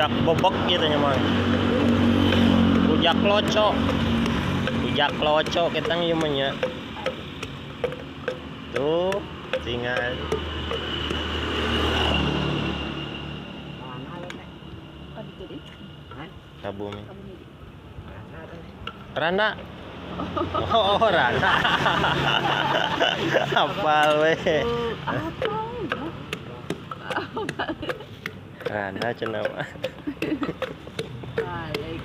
Rujak bebek gitu nya mah. Rujak loco. Rujak loco kita ieu mah nya. Tuh, tinggal. Ka bumi. Rana. Oh, Rana. Apal we. Rana cenah mah. Balik.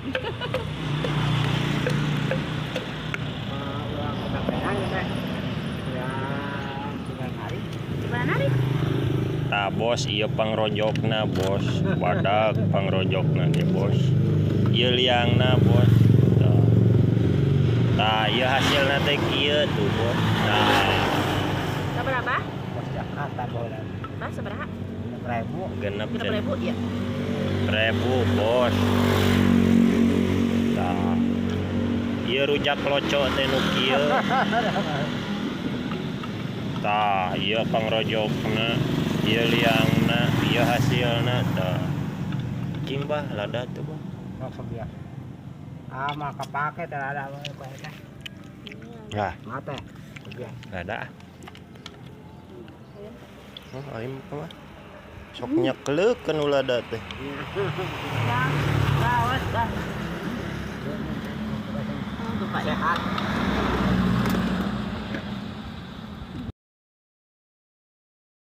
Tah bos, ieu pangrojokna bos. Badag pangrojokna ge bos. Ieu liangna bos. Tah. Tah, ieu hasilna teh kieu tuh bos. Tah. Sabaraha? Bos Jakarta bola. Bah, sabaraha? 6.000. Genep 6.000 ya. Ribu bos. Tah. Ieu rujak loco teh nu kieu. Tah, ieu pangrojokna, ieu liangna, ieu hasilna tah. Cing bah lada tuh bah. Sok biasa. Ah, mah kapake teh lada mah teh. Lah, Mate. Biasa. lada. Oh, aing mah. Sok nyekleukeun nu lada teh. Gawat bah. Sehat.